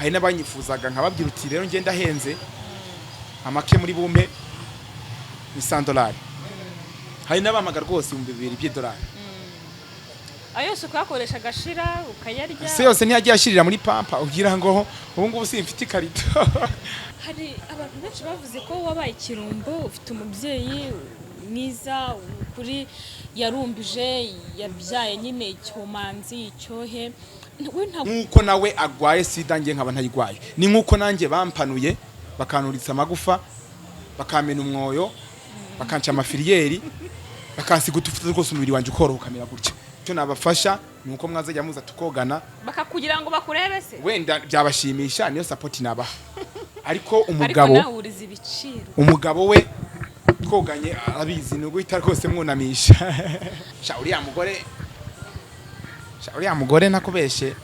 Hari n'abanyifuzaga, nkababwira uti: "Rero ngenda ahenze, amake muri bumpe ni 100 dolari." Hari n'abamaga rwose 2000 by'idolari. Ayo yose ukayakoresha agashira, ukayarya? Se yose ntiyagiye ashirira muri pampa? Ugira ngo ubu ngubu simfite ikarito? Hari abantu benshi bavuze ko wabaye ikirumbo, ufite umubyeyi mwiza kuri yarumbije, yabyaye nyine icyomanzi icyohe, we ntabwo. Nk'uko nawe agwaye sida, njye nkaba ntayigwaye, ni nk'uko nanjye bampanuye, bakanturitsa amagufa, bakamena umwoyo, bakanca amafiliyeri, bakansiga utufuta rwose, umubiri wanjye ukoroha ukamera gutya. Icyo nabafasha ni uko mwazajya muza tukogana. Bakakugira ngo bakurebe se? Wenda byabashimisha, niyo support nabaha, ariko ariko umugabo nawe uriza ibiciro. Umugabo we twoganye arabizi, ni uguhita rwose mwunamisha. Sha uriya mugore, sha uriya mugore, ntakubeshe,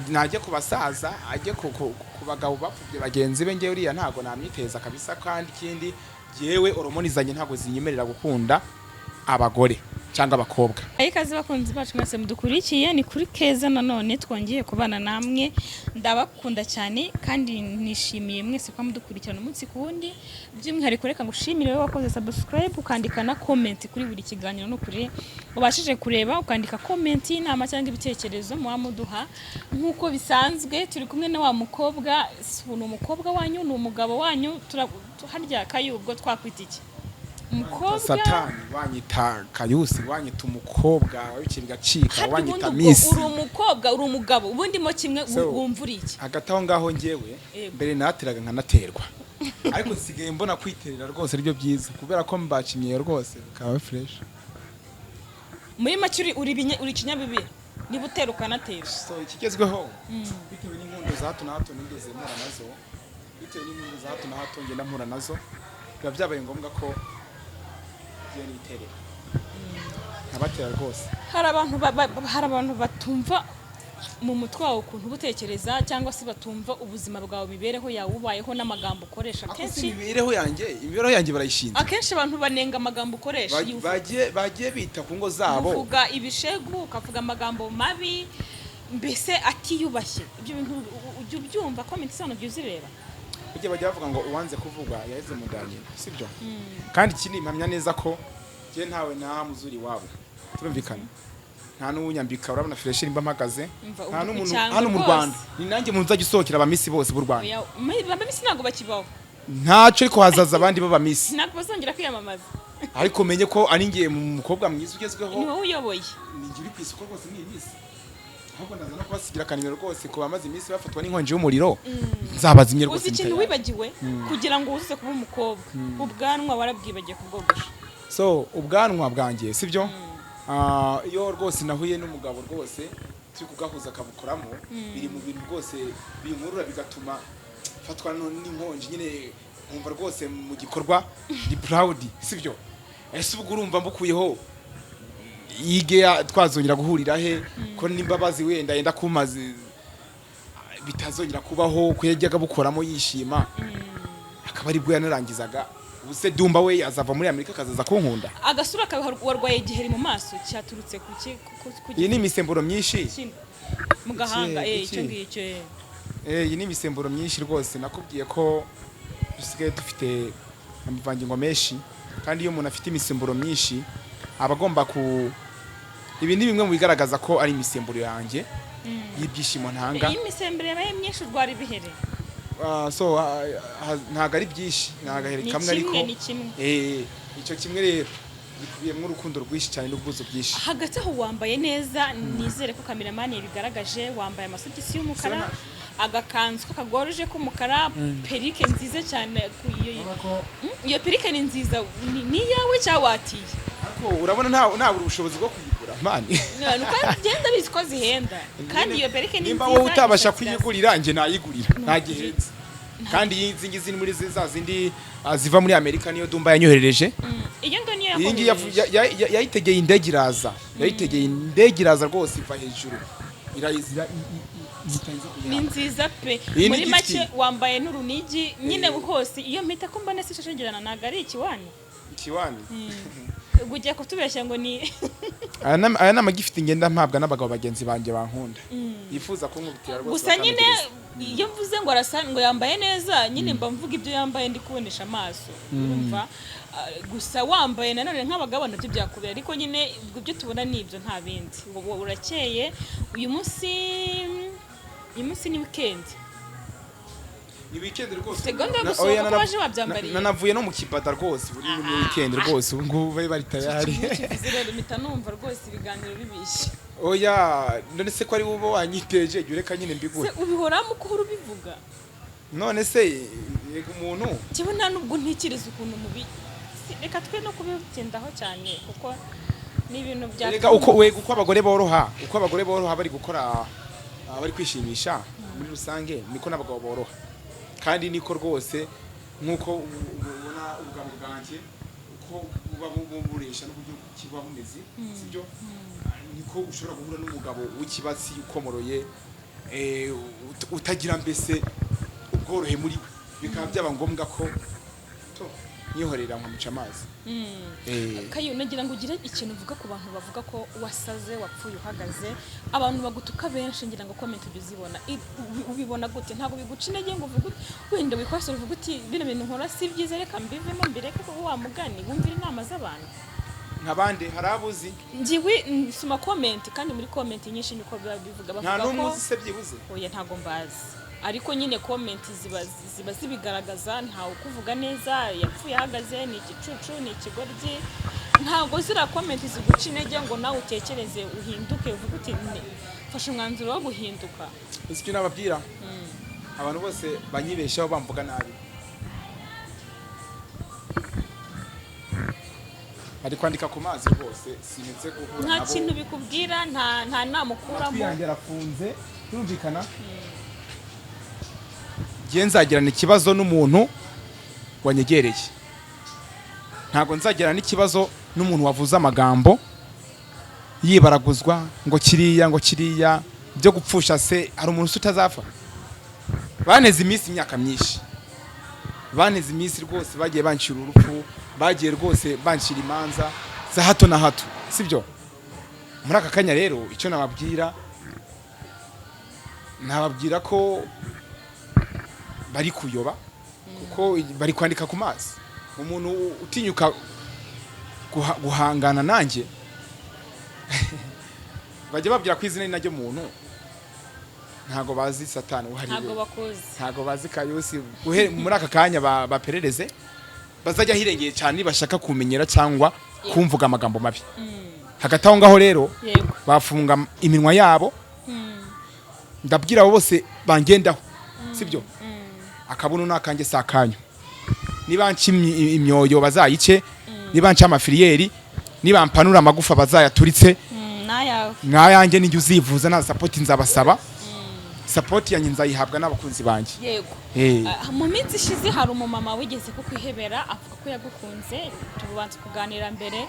najye ku basaza, ajye ku bagabo bapfubye bagenzi be. Ngewe uriya ntago namwiteza kabisa. Kandi ikindi, jyewe hormone zanjye ntago zinyemerera gukunda abagore cyangwa abakobwa. Ikaze bakunzi bacu mwese mudukurikiye, ni kuri Keza nanone twongeye kubana namwe. Ndabakunda cyane kandi nishimiye mwese kuba mudukurikirana umunsi ku wundi. By'umwihariko reka ngushimire wowe wakoze subscribe, ukandika na comment kuri buri kiganiro. N'ukuri ubashije kureba ukandika comment y'inama cyangwa ibitekerezo muba muduha. Nk'uko bisanzwe turi kumwe na wa mukobwa, si ni umukobwa wanyu, ni umugabo wanyu, harya kayubwo twakwita iki? Umukobwa? Satani, wanyita kayusi, wanyita umukobwa wabiciye bigacika, Harya wanyita ubundi ubwo miss. Uri umukobwa, uri umugabo, ubundi mo kimwe? So, wumva uri iki? Hagati aho ngaho njyewe mbere nateraga nkanaterwa, ariko nsigaye mbona kwiterera rwose aribyo byiza, kubera ko mbacimye rwose bikaba fresh. Muri make uri ikinyabibiri, niba utera ukanatera. So ikigezweho, bitewe n'inkundo za hato na hato nigeze mpura nazo, bitewe n'inkundo za hato na hato ngenda mpura nazo, biba byabaye ngombwa ko ngiye niterera nkabatera rwose. Hari abantu batumva mu mutwe wawe ukuntu uba utekereza, cyangwa se batumva ubuzima bwawe, imibereho yawe ubayeho n'amagambo ukoresha. Ako si akenshi imibereho yanjye barayishinze. Akenshi abantu banenga amagambo ukoresha. Bagiye bita ku ngo zabo. Uvuga ibishegu, ukavuga amagambo mabi, mbese atiyubashye. Ibyo bintu ujya ubyumva? Comment zano ujya uzireba? Burya bajya bavuga ngo uwanze kuvuga yaheze mu nda ya nyina, sibyo? Kandi ikindi, mpamya neza ko njye ntawe nahamuzura iwabo, turumvikana, nta n'uwunyambika. Urabona fresh nimba mpagaze. Umva, nta uri n'umuntu ku cyangwe hano mu rwose. Rwanda ni nanjye muntu uzajya usohokera abamisi bose b'u Rwanda. Oya, abamisi ntabwo bakibaho. Ntacyo, ariko hazaza abandi b'abamisi. Ntabwo bazongera kwiyamamaza. Ariko menye ko ari ngiye mu mukobwa mwiza ugezweho. Ni wowe uyoboye. Ni njye uri ku isoko rwose muri iyi minsi. Ahubwo ndaza no kubasigira akanimero rwose ku bamaze iminsi bafatwa n'inkongi y'umuriro, nzabazimye rwose. Uzi ikintu Mitayari. wibagiwe kugira ngo wuzuze kuba umukobwa? Ubwanwa warabwibagiye kubwogosha. So ubwanwa bwanjye, sibyo? Ah, iyo rwose nahuye n'umugabo rwose turi kugahuza akabukoramo, biri mu bintu rwose binkurura, bigatuma fatwa n'inkonji nyine, nkumva rwose mu gikorwa ndi proud, sibyo? Ese ubwo urumva mbukuyeho yige twazongera guhurira he, ko n'imbabazi wenda yenda kumaze bitazongera kubaho, ko yajyaga bukoramo yishima, akaba aribwo yanarangizaga? Ubu se Dumba we azava muri Amerika akazaza kunkunda? Agasura kawe, warwaye igiheri mu maso, cyaturutse ku ki? Iyi ni imisemburo myinshi. Mu gahanga. Iki- Icyo iki? ngicyo. Iyi ni imisemburo myinshi rwose. Nakubwiye ko dusigaye dufite amavangingo menshi, kandi iyo umuntu afite imisemburo myinshi aba agomba ku ibi ni bimwe mu bigaragaza ko ari imisemburo yanjye y'ibyishimo ntanga. Iyo imisemburo yabaye myinshi urwara ibihere? Ah, so ntabwo ari byinshi, ni agahere Ni kamwe, kimwe, ariko ni kimwe. Icyo kimwe rero gikubiyemo urukundo rwinshi cyane n'ubwuzu bwinshi. Hagati aho wambaye neza, nizere ko kameramani yabigaragaje. Wambaye amasogisi y'umukara, agakanzu k'akagoruje k'umukara, perike nziza cyane. Iyo perike ni nziza, ni iyawe cyangwa watiye? Ariko urabona nta ubushobozi bwo kuyigura mani. Nuko genda bizi ko zihenda, kandi iyo perike ni Nimba nziza. wowe utabasha Imisatsi irasa. kuyigurira, njye nayigurira, ntagihenze. Kandi izi ngizi ni muri za zindi ziva muri Amerika, niyo Dumba yanyoherereje. Iyo ngo niyo Iyi ngiyi yakoherereje. yayitegeye indege iraza, yayitegeye indege iraza rwose, iva hejuru irayizira ihita iza Ni kuyihabwa. nziza pe. Iyi ni Muri gift. make wambaye n'urunigi nyine hose. Iyo mpita ko mbona se ishashagirana, ntabwo ari ikiwani? Ikiwani. Ubwo ugiye kutubeshya ngo ni Aya ni amagift ngenda mpabwa n'abagabo bagenzi banjye bankunda. Yifuza kunkubitira rwose Gusa nyine bakanogereza. iyo mvuze ngo arasa, ngo yambaye neza, nyine mba mvuga ibyo yambaye ndi kubonesha amaso, urumva? Ah, gusa wambaye nanone nk'abagabo nabyo byakubera, ariko nyine ubwo ibyo tubona ni ibyo, nta bindi. Ubu urakeye uyu munsi, uyu munsi ni weekend. Ni weekend rwose. Ufite gahunda yo gusohoka Oya, ko waje wabyambariye? Nanavuye no mu kibada rwose, buri ni weekend rwose, ubu ngubu bari tayari. Kivuze rero mpita numva rwose ibiganiro bibishye. Oya, none se ko ari wowe wanyiteje, jya ureka nyine mbigure. Se ubihoramo uko uhora ubivuga? None se yego umuntu Njyewe nta nubwo ntekereza ukuntu mubi reka twe no kubitindaho cyane kuko ni ibintu bya Reka uko we uko abagore boroha, uko abagore boroha bari gukora, bari kwishimisha muri rusange, niko n'abagabo boroha, kandi niko rwose nk'uko ubona ubugabo bwanjye uko buba buresha n'uburyo kiba bumeze, sibyo? Niko ushobora guhura n'umugabo w'ikibatsi ukomoroye, utagira mbese ubworohe muri we, bikaba byaba ngombwa ko to nyihorera nkamuca amazi. Kayo, nagira ngo ugire ikintu uvuga ku bantu bavuga ko wasaze, wapfuye uhagaze, abantu bagutuka benshi, ngira ngo comment ujya uzibona. Ubibona gute? Ntabwo biguca intege ngo uvuge wenda wikosore, uvuge uti bino bintu nkora si byiza, reka mbivemo mbireke, kuko wa mugani wumvira inama z'abantu? Nk'abandi hari abuzi. Ngiwe nsoma comment, kandi muri comment nyinshi niko biba bivuga. Nta Bavuga n'umwe ko uzi se byibuze? Oya, ntago mbazi, ariko nyine comment ziba zibigaragaza. Ntawe ukuvuga neza, yapfuye ahagaze, ni igicucu, ni ikigoryi. Ntabwo ziriya comment ziguca intege ngo nawe utekereze uhinduke, uvuge uti "Mfashe umwanzuro wo guhinduka"? Uzi icyo nababwira? Abantu bose banyibeshaho bamvuga nabi, bari kwandika ku mazi rwose, sinetse guhura Nta nabo. kintu bikubwira, nta nama Amatwi ukuramo? yanjye arafunze, turumvikana. Njye nzagirana ikibazo n'umuntu wanyegereye, ntabwo nzagirana n'ikibazo n'umuntu wavuze amagambo yibaraguzwa ngo kiriya, ngo kiriya byo gupfusha. Se hari umuntu utazapfa? Baneze iminsi, imyaka myinshi baneze iminsi rwose, bagiye bancira urupfu, bagiye rwose bancira imanza za hato na hato, sibyo? Muri aka kanya rero icyo nababwira, nababwira ko bari kuyoba, kuko bari kwandika ku mazi. Umuntu utinyuka guhangana nanjye, bajya babwira ko izina ni naryo muntu, ntago bazi Satani uwo ari we. Ntabwo bakuzi. Ntago bazi Kayusi. Muri aka kanya baperereze, bazajya ahirengeye cyane nibashaka kumenyera cyangwa kumvuga amagambo mabi. Hagati aho ngaho rero bafunga iminwa yabo. Ndabwira abo bose bangendaho, sibyo? Akabuno ni akanjye, si akanyu. Niba nca imyoyo bazayice, niba nca amafiliyeri, niba mpanura amagufa bazayaturitse. N'ayawe. Mwayanjye nijya uzivuza, nta support nzabasaba. Support yanjye nzayihabwa n'abakunzi banjye. Ah, mu minsi ishize hari umumama wigeze kukwihebera avuga ko yagukunze, tubanza kuganira mbere,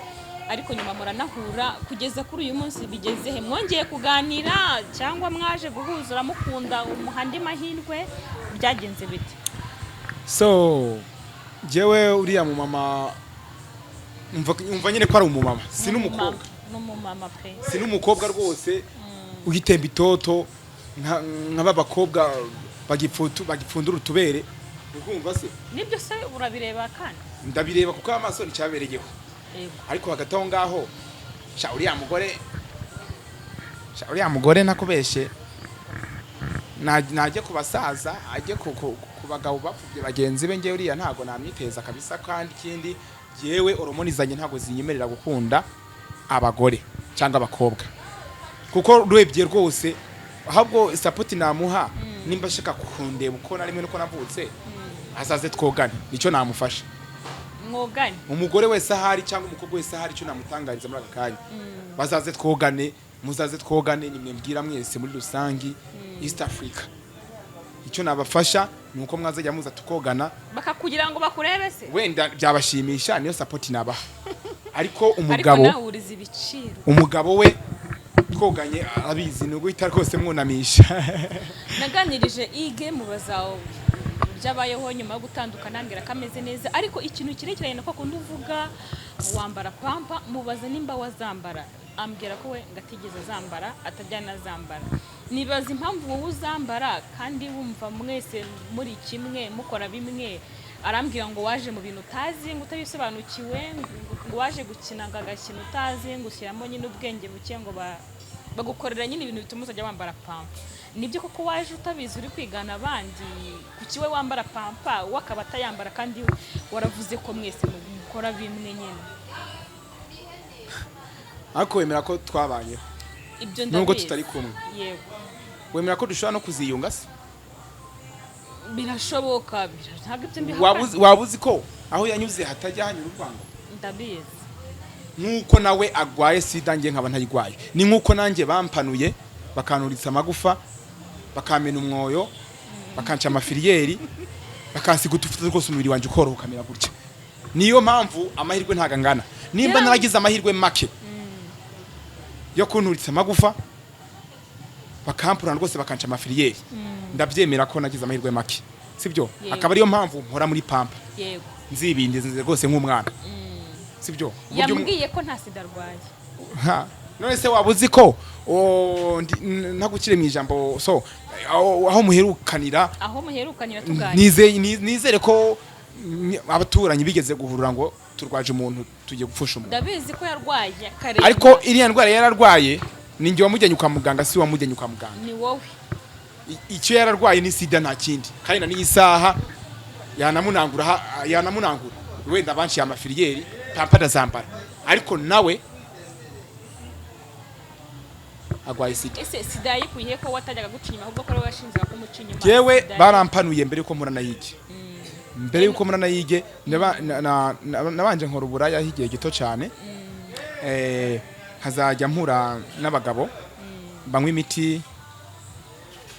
ariko nyuma muranahura. Kugeza kuri uyu munsi bigeze he? Mwongeye kuganira cyangwa mwaje guhuza, uramukunda, umuha andi mahirwe, byagenze bite? So njyewe uriya mumama umva nyine ko ari umumama, si n'umukobwa. Ni umumama pe. Si n'umukobwa rwose ugitemba itoto nka ba bakobwa bagipfundura utubere, ukumva se? Nibyo se, urabireba kandi? Ndabireba kuko amaso nicyabereyeho. Ariko hagati aho ngaho, sha uriya mugore, sha uriya mugore ntakubeshe, najye ku basaza, ajye ku bagabo bapfubye bagenzi be. Ngewe uriya ntago namwiteza kabisa. Kandi ikindi, jyewe hormone zanjye ntago zinyemerera gukunda abagore cyangwa abakobwa, kuko urebye rwose ahubwo support namuha, nimba ashaka kundeba uko nari nuko navutse, azaze twogane, nicyo namufasha. Mwogane. Umugore wese ahari cyangwa umukobwa wese ahari, icyo namutangariza muri aka kanya, bazaze twogane, muzaze twogane, nimwe mbwira mwese muri rusangi East Africa, icyo nabafasha ni uko mwazajya muza tukogana. Bakakugira ngo bakurebe se? Wenda byabashimisha, niyo support nabaha, ariko Ariko umugabo nawe uriza ibiciro. Umugabo we twoganye arabizi, ni uguhita rwose mwunamisha. Naganirije Ige, mubaza uburyo abayeho nyuma yo gutandukana, ambwira ko ameze neza, ariko ikintu kirekeranye na kwa kundi uvuga wambara pampa, mubaza nimba wazambara, ambwira ko we ngo atigeze azambara, atajya anazambara. Nibaza impamvu wowe uzambara kandi wumva mwese muri kimwe mukora bimwe. Arambwira ngo waje mu bintu utazi, ngo utabisobanukiwe, ngo waje gukina ngo agakina utazi, ngo ushyiramo nyine ubwenge buke, ngo bagukorera nyine ibintu bituma uzajya wambara pampa. Nibyo koko waje utabizi, uri kwigana abandi? Kuki we wambara pampa, we akaba atayambara, kandi waravuze ko mwese mukora bimwe nyine? Ariko wemera ko twabanyeho? Ibyo Nubwo ndabizi. tutari kumwe. Yego. Wemera ko dushobora no kuziyunga se? Birashoboka, ntabwo ibyo Waba mbihakana. Waba uzi ko aho yanyuze hatajya hanyura urwango? Ndabizi. Nk'uko nawe agwaye sida, njye nkaba ntayigwaye, ni nk'uko nanjye bampanuye, bakanturitsa amagufa, bakamena umwoyo, bakanca amafiliyeri, bakansiga utufuta rwose, umubiri wanjye ukoroha ukamera gutya. Niyo mpamvu amahirwe ntago angana. Nimba naragize amahirwe make yo kunturitsa amagufa, bakampurana rwose, bakanca amafiliyeri, ndabyemera ko nagize amahirwe make, sibyo? Yego. Akaba ariyo mpamvu mpora muri pampa, Yego. nzibindize rwose nk'umwana, sibyo? Uburyo Yambwiye ko nta sida arwaye. Ha, none se waba uzi ko ntagukire mu ijambo, so aho muherukanira? Aho muherukanira tuganira. Nizere ko abaturanyi bigeze guhurura ngo turwaje umuntu, tugiye gupfusha umuntu. Ndabizi ko yarwaye akaremba. Ariko iriya ndwara yararwaye, ni njye wamujyanye kwa muganga, si wamujyanye kwa muganga. Ni wowe. Icyo yararwaye ni sida, nta kindi. Kandi na n'iyi saha yanamunangura, yanamunangura wenda banciye amafiliyeri, pampa ndazambara, ariko nawe agwaye sida. Ese sida yayikuye ko watajyaga guca inyuma, ahubwo ko ari wowe washinzwe kumuca inyuma? Jewe Sida barampanuye mbere yuko mpura na Yige. Mbere yuko mpura na Yige, nabanje nkora uburaya igihe gito cyane, nkazajya mpura n'abagabo banywa imiti,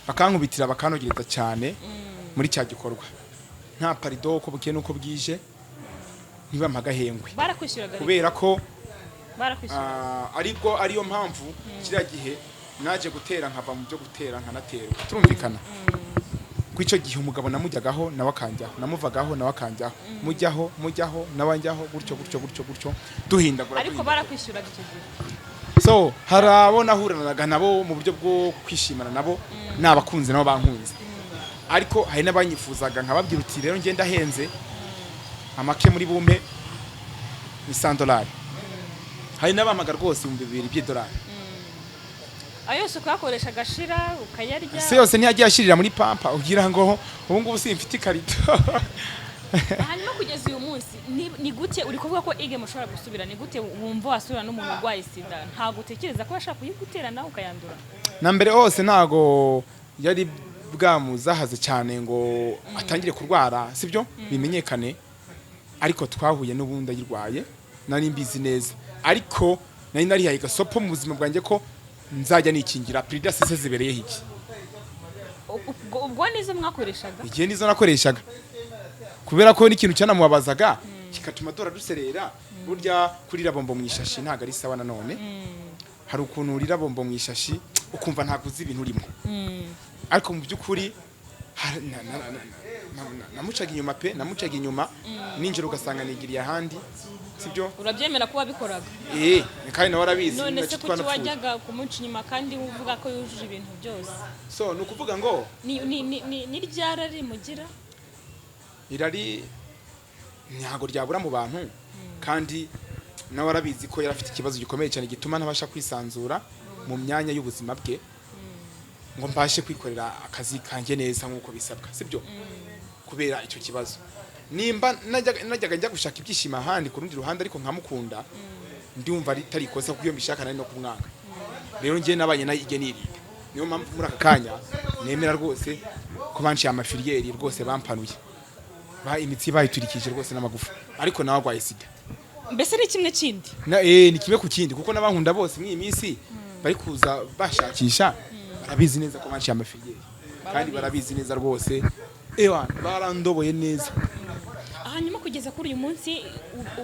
bakankubitira, bakanogereza cyane muri cya gikorwa, nta parido, uko bukeye n'uko bwije ntibampa agahengwe. Barakwishyuraga ariko? Kubera ko Barakwishyuraga. Aribwo ariyo mpamvu kiriya gihe naje gutera, nkava mu byo gutera nkanaterwa, turumvikana ko icyo gihe umugabo namujyagaho nawe akanjyaho, namuvagaho nawe akanjyaho, mujyaho mujyaho nawe anjyaho, gutyo gutyo gutyo gutyo, duhindagura, Ariko duhindagura. barakwishyuraga icyo gihe? So hari abo nahuranaga nabo mu buryo bwo kwishimana nabo, nabakunze nabo bankunze, ariko hari n'abanyifuzaga, nkababwira uti rero ngenda ahenze, amake muri bumpe ni $100. Hari n'abampaga rwose 2000 by'idolari. Ayo yose ukayakoresha agashira, ukayarya? Se yose ntiyagiye ashirira muri pampa, ugira ngo ubu ngubu simfite ikarito? Hanyuma kugeza uyu munsi ni gute uri kuvuga ko Ige mushobora gusubira? Ni gute wumva wasubira n'umuntu urwaye sida? Ntabwo utekereza ko yashaka kuyigutera nawe ukayandura? Na mbere hose ntago yari bwamuzahaze cyane ngo atangire kurwara, sibyo, bimenyekane. Ariko twahuye n'ubundi ayirwaye, nari mbizi neza, ariko nari narihaye gasopo mu buzima bwanjye ko nzajya nikingira. Prida sese zibereyeho iki? Ubwo nizo mwakoreshaga? Igihe nizo nakoreshaga, kubera ko n'ikintu cyanamubabazaga kikatuma dora duserera. Burya kurira bombo mu ishashi ntabwo ari sawa. Nanone hari ukuntu urira bombo mu ishashi ukumva ntabwo uzi ibintu urimo, ariko mu by'ukuri namucaga inyuma pe, namucaga inyuma ninjira ugasanga nigiriye ahandi, sibyo? Urabyemera ko wabikoraga? Eh, kandi nawe arabizi. None se nacyo kuki twanapfuye. wajyaga kumuca inyuma kandi uvuga ko yujuje ibintu byose? So ni ukuvuga ngo Ni ryara rimugira? Irari ntabwo ryabura mu bantu, kandi nawe arabizi ko yari afite ikibazo gikomeye cyane gituma ntabasha kwisanzura mu myanya y'ubuzima bwe, ngo mbashe kwikorera akazi kanjye neza nk'uko bisabwa, sibyo? Kubera icyo kibazo, nimba najyaga njya gushaka ibyishimo ahandi ku rundi ruhande, ariko nkamukunda, ndumva atari ikosa, kuko iyo mbishaka nari no kumwanga. Rero njye nabanye nayo ijye nirinda. Niyo mpamvu muri aka kanya nemera rwose ko banciye amafiliyeri, rwose bampanuye, ba imitsi bayiturikije rwose n'amagufa, ariko nawe arwaye sida. Mbese ni kimwe kindi? Na, ni kimwe ku kindi, kuko n'abankunda bose muri iyi minsi bari kuza bashakisha, barabizi neza ko banciye amafiliyeri, kandi barabizi neza rwose, ewa barandoboye neza. Hanyuma kugeza kuri uyu munsi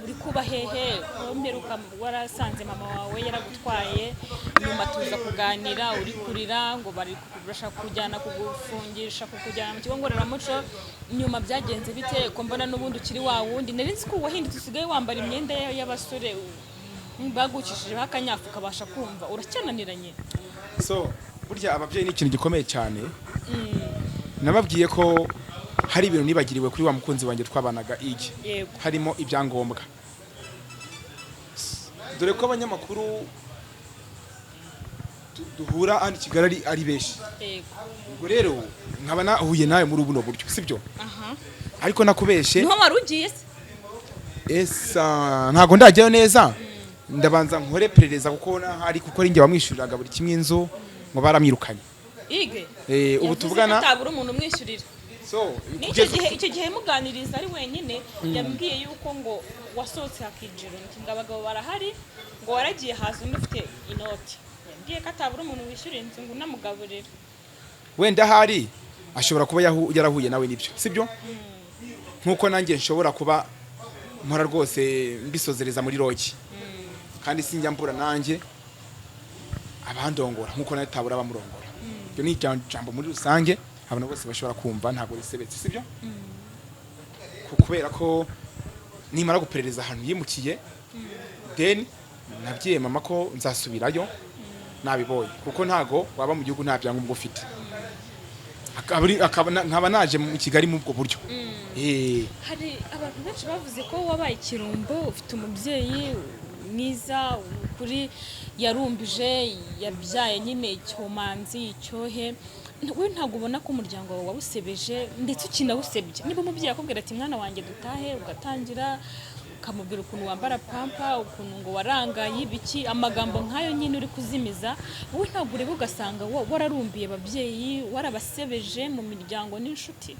uri kuba hehe? Ko mperuka warasanze mama wawe yaragutwaye, nyuma tuza kuganira uri kurira ngo bari bashaka kujyana kugufungisha, kukujyana mu kigo ngororamuco. Nyuma byagenze bite, ko mbona n'ubundi ukiri wa wundi? Nari nzi ko wahindutse, usigaye wambara imyenda y'abasore, bagucishijeho akanyafu ukabasha kumva uracyananiranye. So Burya ababyeyi ni ikintu gikomeye cyane. Nababwiye ko hari ibintu nibagiriwe kuri wa mukunzi wanjye twabanaga igi, harimo ibyangombwa, dore ko abanyamakuru duhura hano i Kigali ari benshi. Ubwo rero nkaba nahuye nawe muri buno buryo, sibyo? Aha. Ariko nakubeshe. Niho wari ugiye se? Esa ntabwo ndajyayo neza, ndabanza nkore perereza, kuko nahari kuko ari njye wamwishyuriraga buri kimwe inzu, ngo baramwirukanye. Ige Ubu yavuze tuvugana ko atabura umuntu umwishyurira. So N'icyo gihe, icyo gihe muganiriza ari wenyine, yambwiye yuko ngo wasohotse hakinjira undi, ngo abagabo barahari, ngo waragiye haza undi ufite inoti. Yambwiye ko atabura umuntu wishyura inzu, ngo unamugaburira. Wenda ahari ashobora kuba yarahuye nawe, nibyo, sibyo? Nkuko nanjye nshobora kuba mpora rwose mbisozereza muri roki, kandi sinjya mbura nanjye abandongora, nkuko nawe tabura abamurongora. Ibyo ni ijambo muri rusange abantu bose bashobora kumva, ntabwo risebetse, sibyo? Kubera ko nimara guperereza ahantu yimukiye, then nabwiye mama ko nzasubirayo nabibonye, kuko ntago waba mu gihugu nta byangombwa ufite. Nkaba naje mu Kigali muri ubwo buryo. Hari abantu benshi bavuze ko wabaye ikirumbo, ufite umubyeyi mwiza kuri yarumbije, yabyaye nyine icyomanzi icyohe. We ntabwo ubona ko umuryango wawe wawusebeje, ndetse ukinawusebye? Niba umubyeyi akubwira ati: "Mwana wanjye, dutahe," ugatangira ukamubwira ukuntu wambara pampa, ukuntu ngo warangaye, ibiki, amagambo nk'ayo nyine uri kuzimiza, wowe ntabwo ureba ugasanga wararumbiye ababyeyi, warabasebeje mu miryango n'inshuti?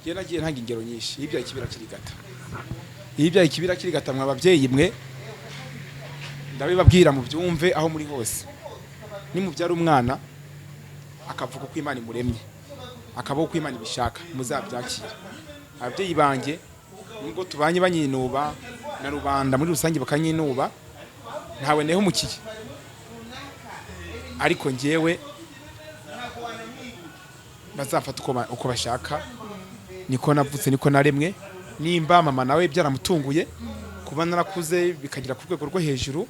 Njye nagiye ntanga ingero nyinshi. Iyo ibyaye ikibira kirigata, iyo ibyaye ikibira kirigata. Mwa babyeyi mwe, ndabibabwira mu byumve aho muri hose: nimubyara umwana akavuga uko Imana imuremye, akabaho uko Imana ibishaka, muzabyakire. Ababyeyi banjye nubwo tubanye banyinuba, na rubanda muri rusange bakanyinuba, ntawe nehumukiye, ariko njyewe bazafata uko bashaka. Niko navutse, niko naremwe. Nimba mama nawe byaramutunguye kuba narakuze bikagera ku rwego rwo hejuru,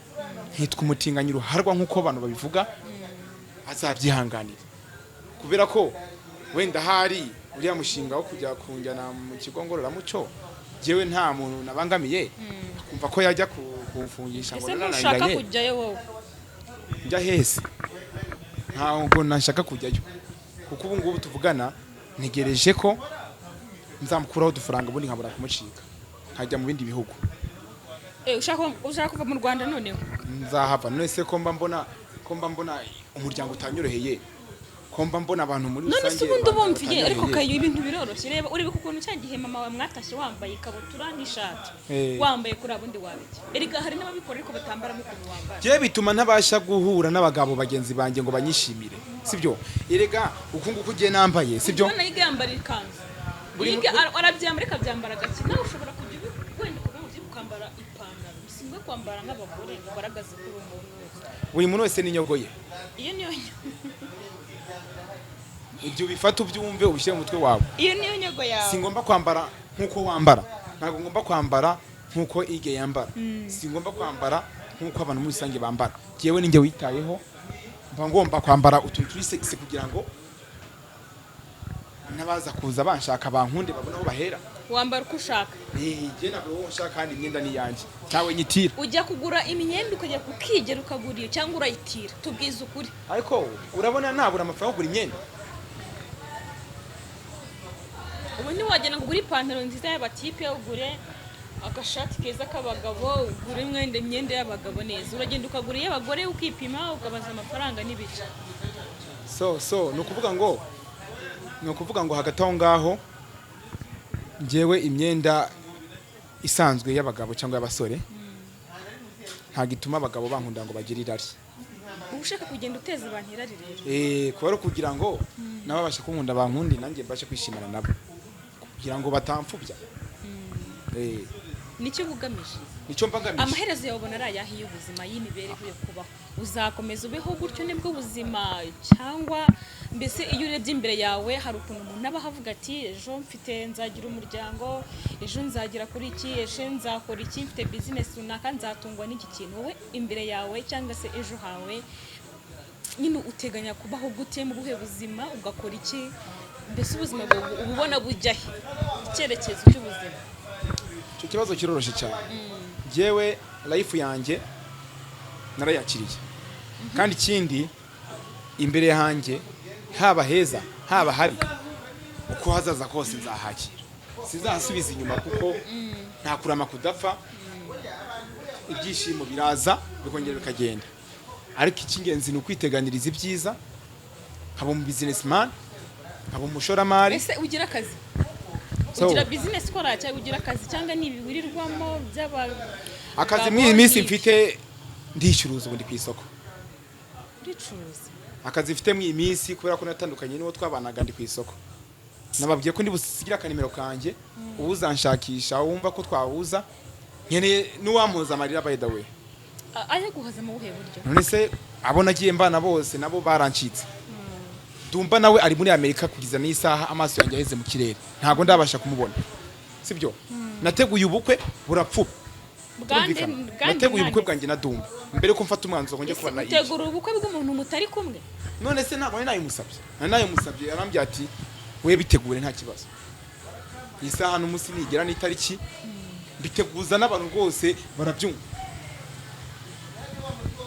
nkitwa umutinganyi ruharwa nk'uko abantu babivuga, azabyihanganira, kubera ko wenda hari uriya mushinga wo kujya kunjyana mu kigo ngororamuco, njyewe nta muntu nabangamiye, akumva ko yajya kumfungisha ngo Ese ntushaka narananiranye. kujyayo wowe? Njya hese? Ntabwo nashaka kujyayo, kuko ubu ngubu tuvugana ntegereje ko nzamukuraho udufaranga, ubundi nkabura kumucika nkajya mu bindi bihugu. Ushaka kuva mu Rwanda noneho? Nzahava. None se ko mba mbona umuryango utanyoroheye, ko mba mbona abantu muri None se rusange ubundi abantu ubumviye ariko? batanyoroheye? Kayo, ibintu biroroshye. Reba, uribuka ukuntu cya gihe mama wawe mwatashye wambaye ikabutura n'ishati, wambaye kuri abundi wabiki? Erega hari n'ababikora ariko batambaramo ukuntu wambara. Njyewe bituma ntabasha guhura n'abagabo bagenzi banjye ngo banyishimire, sibyo? Erega uku nguku ugiye nambaye, sibyo? Ubona yiga yambara ikanzu, yiga arabyambara, akabyambara gake. Nawe ushobora kujya wenda ukuvuga ngo ugiye ukambara ipantaro, si ngombwa kwambara nk'abagore ngo ugaragaze ko uri umuntu. Buri muntu wese n'inyogo ye. Iyo niyo Ibyo ubifate, ubyumve, ubishyire mu mutwe wawe. Iyo niyo nyogo yawe. Singomba kwambara nk'uko wambara, ntabwo ngomba kwambara nk'uko Ige yambara, singomba kwambara nk'uko abantu muri rusange bambara. Njyewe ninjye witayeho, mba ngomba kwambara utuntu turi sexy kugira ngo n'abaza kuza banshaka bankunde, babone aho bahera. Wambara uko ushaka. Njye ntabwo wowe nshaka, kandi imyenda ni iyanjye, cyawe nyitira. Ujya kugura imyenda ukajya kukigera ukagura iyo, cyangwa urayitira? Tubwize ukuri. Ariko urabona nabura amafaranga yo kugura imyenda? Ubu ntiwagenda ngo ugure ipantaro nziza y'abatipe, ugure agashati keza k'abagabo, ugure imyenda y'abagabo neza? Uragenda ukagura iy'abagore, ukipima, ukabaza amafaranga n'ibice. So ni ukuvuga ngo hagati aho ngaho, njyewe imyenda isanzwe y'abagabo cyangwa y'abasore ntabwo ituma abagabo bankunda ngo bagire irari. Uba ushaka kugenda uteza abantu irari rero. Kuba ari ukugira ngo nabo babashe kunkunda, bankunde, nanjye mbashe kwishimana nabo, kugira ngo batamfubya. Nicyo uba ugamije. Nicyo mbangamije. Amaherezo yawe ubona ari ayahe y'ubuzima, y'imibereho yo kubaho? Uzakomeza ubeho gutyo nibwo buzima, cyangwa mbese iyo urebye imbere yawe hari ukuntu umuntu aba avuga ati: "Ejo mfite, nzagira umuryango, ejo nzagera kuri iki, ejo nzakora iki, mfite bizinesi runaka, nzatungwa n'iki kintu." Wowe imbere yawe cyangwa se ejo hawe nyine uteganya kubaho gute, mu buhe buzima, ugakora iki? Mbese ubuzima bwawe uba ubona bujya he, icyerekezo cy'ubuzima? Icyo kibazo kiroroshye cyane. Njyewe life yanjye narayakiriye, kandi ikindi, imbere yanjye haba heza haba habi, uko hazaza kose nzahakira, sinzahasubiza inyuma, kuko nta kurama kudapfa. Ibyishimo biraza bikongera bikagenda, ariko icy'ingenzi ni ukwiteganiriza ibyiza, nkaba umu businessman, nkaba umushoramari. Ese ugira akazi? Ugira bizinesi ukora, cyangwa ugira akazi, cyangwa ni ibi wirirwamo by'aba Akazi muri iyi minsi mfite, ndicuruza, ubu ndi ku isoko. Uricuruza? Akazi mfite muri iyi minsi, kubera ko natandukanye n'uwo twabanaga, ndi ku isoko. Nababwiye ko ndibusigira akanimero kanjye uzanshakisha, wumva ko twahuza, nkeneye n'uwampoza amarira, by the way. Ayaguhoza mu buhe buryo? None se abo nagiye mbana bose nabo barancitse. Dumba nawe ari muri Amerika kugeza n'isaha, amaso yanjye aheze mu kirere, ntabwo ndabasha kumubona, sibyo? Nateguye ubukwe burapfuba. Bwande? Turumvikana? Bwande? Nateguye ubukwe Nande? bwanjye na Dumba mbere ko mfata umwanzuro ngo njye Ese kubana. utegura ubukwe bw'umuntu mutari kumwe? None se ntabwo nari nayimusabye? Nari nayimusabye, arambwira ati: "We bitegure, nta kibazo." Isaha n'umunsi nigera n'itariki, mbiteguza n'abantu rwose barabyumva,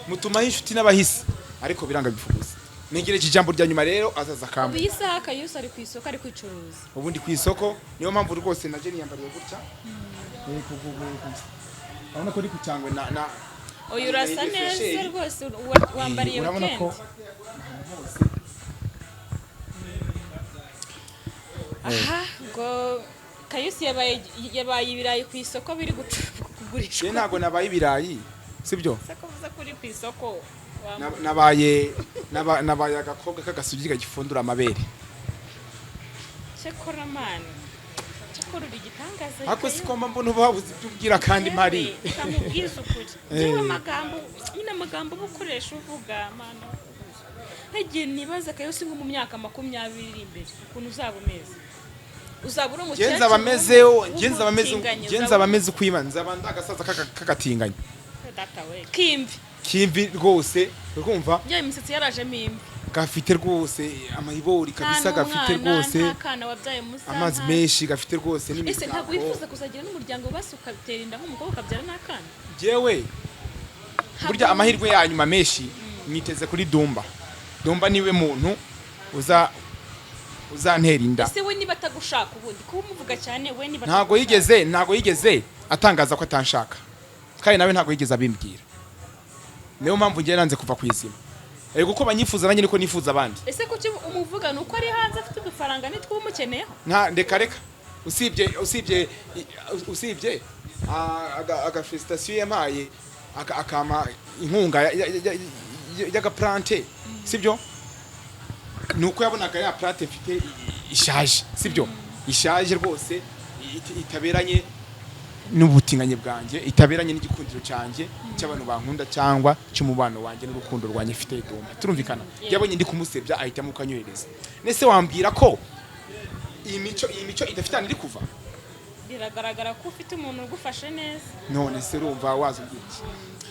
mutumaho inshuti n'abahisi, ariko biranga bifuza. Ntegereje ijambo rya nyuma rero, azaza Ubu akamba. iyi saha Kayusi ari ku isoko, ari kwicuruza. Ubu ndi ku isoko, niyo mpamvu rwose naje niyambariye gutya. Urabona ko ndi ku cyangwe na Uyu urasa Ni neza. fresheri. Rwose wambariye Urabona ko weekend. ahantu hose. Aha ubwo Kayusi yabaye ibirayi ku isoko biri kugurishwa. Njye ntabwo nabaye ibirayi, sibyo? Se ko uvuze ko uri ku isoko? Nabaye agakobwa k'agasugi gagifundura amabere. Cyakora mani, cyakora uri igitangaza. Ariko si ko mbona uba wabuze ibyo ubwira kandi mpari? Kamubwiza ukuri, njyewe amagambo nyine, amagambo uba ukoresha uvuga, mana, ntagiye nibaza Kayusi nko mu myaka 20 iri imbere ukuntu uzaba umeze. Uzaba uri Njye umukecuru nzaba meze, njye nzaba meze, w'umutinganyi, njye uzaba nzaba meze uko Imana, nzaba ndi agasaza k'agatinganyi. Data we, kimvi. Kimvi rwose, urumva? Njyewe imisatsi yarajemo imvi. Gafite rwose amayibori Nta kabisa, gafite n'umwana, rwose nta kana wabyaye musa, amazi menshi, gafite rwose Ese ntabwo n'imitako. wifuza kuzagira n'umuryango, basi ukabitera inda nk'umukobwa, ukabyara n'akana? Njyewe burya amahirwe ya nyuma menshi mwiteze kuri Dumba. Dumba niwe muntu uzantera inda. Ese we niba atagushaka, ubundi kuba umuvuga cyane, we niba Ntabwo atagushaka? yigeze atangaza ko atanshaka, kandi nawe ntabwo yigeze abimbwira. Niyo mpamvu ngiye nanze kuva ku izima. Erega uko banyifuza nanjye niko nifuza abandi. Ese kuki umuvuga? Ni uko ari hanze afite udufaranga nitwo umukeneyeho? Nta, ndeka reka, usibye aga félicitation yampaye, akampa inkunga y'agaplante, sibyo? Ni uko yabonaga ya plante mfite ishaje, sibyo? Ishaje rwose, itaberanye n'ubutinganyi bwanjye, itaberanye n'igikundiro cyanjye cy'abantu bankunda, cyangwa cy'umubano wanjye n'urukundo rwanjye mfite Dumba. Turumvikana? Yabonye ndi kumusebya, ahitamo kukanyohereza. Nese wambwira ko iyi mico idafite ahantu iri kuva? Biragaragara ko ufite umuntu ugufashe neza. None se urumva waza umbwira iki?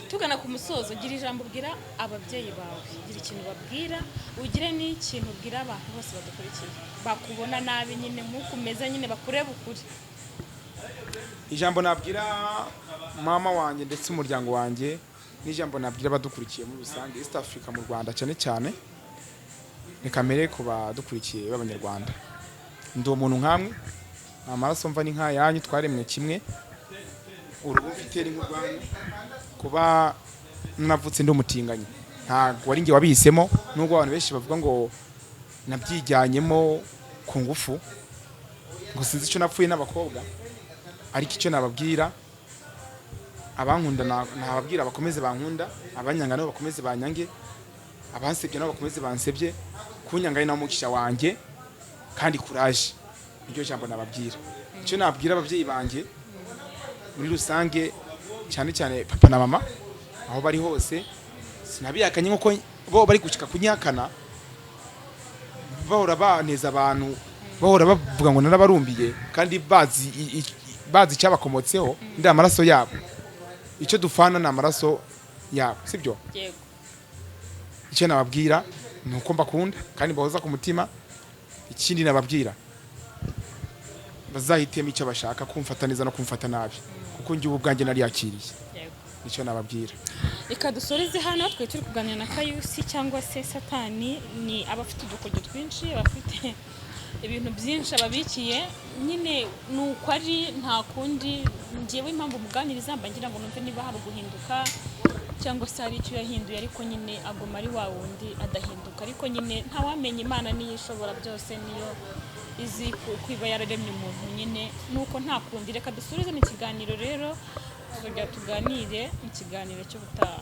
Tugana ku musozo, gira ijambo ubwira ababyeyi bawe, gira ikintu babwira, ugire n'ikintu ubwira abantu bose badukurikiye bakubona nabi nyine nk'uko umeze nyine, bakureba ukuri. Ijambo nabwira mama wanjye ndetse umuryango wanjye, n'ijambo nabwira abadukurikiye muri rusange, East Africa, mu Rwanda cyane cyane, reka mbere ku badukurikiye b'Abanyarwanda: ndi umuntu nkamwe, amaraso mva ni nk'ayanyu, twaremwe kimwe, uruhu mfite ni nk'urwanyu. Kuba navutse ndi umutinganyi ntabwo ari njye wabihisemo, nubwo abantu benshi bavuga ngo nabyijyanyemo ku ngufu, ngo sinzi icyo napfuye n'abakobwa. Ariko icyo nababwira, abankunda nababwira bakomeze bankunda, abanyanga nabo bakomeze banyange, abansebye nabo bakomeze bansebye. Kunyanga ari nawo mugisha wanjye, kandi kuraje, niryo jambo nababwira. Icyo nabwira ababyeyi banjye muri rusange, Cyane cyane papa na mama aho bari hose. Sinabihakanye nkuko bo bari gushika kunyihakana, bahora baneza abantu, bahora bavuga ngo narabarumbiye, kandi bazi bazi icyabakomotseho. Ndi amaraso yabo, icyo dufana ni amaraso yabo, sibyo? Yego. Icyo nababwira ni uko mbakunda kandi mbahoza ku mutima. Ikindi nababwira, bazahitemo icyo bashaka, kumfata neza no kumfata nabi, kuko njye ubu ubwanjye nariyakiriye. Nicyo nababwira. Reka dusoreze hano. Twari turi kuganira na Kayusi cyangwa se Satani. Ni abafite udukoryo twinshi, abafite ibintu byinshi ababikiye nyine, ni uko ari nta kundi. Ngewe impamvu muganiriza, mba ngira ngo numve niba hari uguhinduka cyangwa se hari icyo yahinduye, ariko nyine aguma ari wa wundi adahinduka. Ariko nyine ntawamenya, Imana niyo ishobora byose, niyo izi ko iba yararemye umuntu nyine, nuko nta kundi. Reka dusubize mu kiganiro rero, tuzongera tuganire mu kiganiro cy'ubutaha.